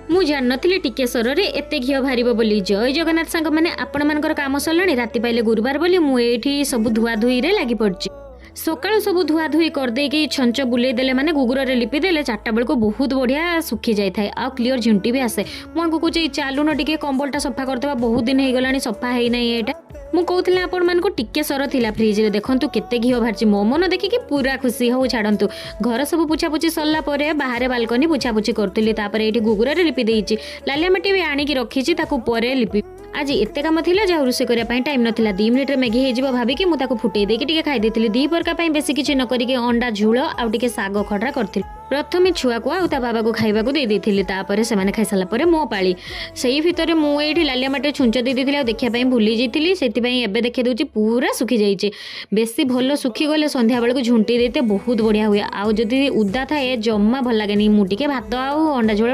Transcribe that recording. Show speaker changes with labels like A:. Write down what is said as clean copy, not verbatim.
A: ମୁଁ ଜାଣିନଥିଲି ଟିକେ ସରରେ ଏତେ ଘିଅ ବାହାରିବ ବୋଲି। ଜୟ ଜଗନ୍ନାଥ ସାଙ୍ଗମାନେ, ଆପଣମାନଙ୍କର କାମ ସରିଲାଣି? ରାତି ପାଇଲେ ଗୁରୁବାର ବୋଲି ମୁଁ ଏଇଠି ସବୁ ଧୁଆ ଧୁଇରେ ଲାଗି ପଡ଼ିଛି। ସକାଳୁ ସବୁ ଧୁଆ ଧୁଇ କରିଦେଇକି ଛଞ୍ଚ ବୁଲେଇ ଦେଲେ, ମାନେ ଗୁଗୁରରେ ଲିପି ଦେଲେ, 4ଟା ବେଳକୁ ବହୁତ ବଢ଼ିଆ ଶୁଖି ଯାଇଥାଏ ଆଉ କ୍ଲିଅର ଝୁଣ୍ଟି ବି ଆସେ। ମୁଁ ଆଙ୍କୁ କହୁଛି, ଚାଲୁନ ଟିକେ କମ୍ବଳଟା ସଫା କରିଦେବା, ବହୁତ ଦିନ ହେଇଗଲାଣି ସଫା ହେଇନାହିଁ ଏଇଟା। ମୁଁ କହୁଥିଲି ଆପଣମାନଙ୍କୁ, ଟିକେ ସର ଥିଲା ଫ୍ରିଜରେ, ଦେଖନ୍ତୁ କେତେ ଘିଅ ବାହାରିଛି। ମୋ ମନ ଦେଖିକି ପୁରା ଖୁସି। ହଉ ଛାଡ଼ନ୍ତୁ, ଘର ସବୁ ପୋଛାପୋଛି ସରିଲା ପରେ ବାହାରେ ବାଲକନି ପୋଛାପୋଛି କରୁଥିଲି। ତାପରେ ଏଇଠି ଗୁଗୁରରେ ଲିପି ଦେଇଛି। ଲାଲିଆ ମାଟି ବି ଆଣିକି ରଖିଛି, ତାକୁ ପରେ ଲିପି। ଆଜି ଏତେ କାମ ଥିଲା ଯେ ଆଉ ରୋଷେଇ କରିବା ପାଇଁ ଟାଇମ୍ ନଥିଲା। 2 ମିନିଟ୍ରେ ମ୍ୟାଗି ହେଇଯିବ ଭାବିକି ମୁଁ ତାକୁ ଫୁଟେଇ ଦେଇକି ଟିକେ ଖାଇ ଦେଇଥିଲି। 2 ପ୍ରକାର ପାଇଁ ବେଶୀ କିଛି ନ କରିକି ଅଣ୍ଡା ଝୋଳ ଆଉ ଟିକେ ଶାଗ ଖଡା କରିଥିଲି। ପ୍ରଥମେ ଛୁଆକୁ ଆଉ ତା ବାବାକୁ ଖାଇବାକୁ ଦେଇ ଦେଇଥିଲି। ତାପରେ ସେମାନେ ଖାଇସାରିଲା ପରେ ମୋ ପାଳି। ସେଇ ଭିତରେ ମୁଁ ଏଇଠି ଲାଲିଆ ମାଟିରେ ଛୁଞ୍ଚ ଦେଇ ଦେଇଥିଲି ଆଉ ଦେଖିବା ପାଇଁ ଭୁଲି ଯାଇଥିଲି। ସେଥିପାଇଁ ଏବେ ଦେଖେଇ ଦେଉଛି, ପୁରା ଶୁଖି ଯାଇଛି। ବେଶୀ ଭଲ ଶୁଖିଗଲେ ସନ୍ଧ୍ୟାବେଳକୁ ଝୁଣ୍ଟି ଦେଇତେ ବହୁତ ବଢ଼ିଆ ହୁଏ। ଆଉ ଯଦି ଉଦା ଥାଏ, ଜମା ଭଲ ଲାଗେନି। ମୁଁ ଟିକେ ଭାତ ଆଉ ଅଣ୍ଡା ଝୋଳ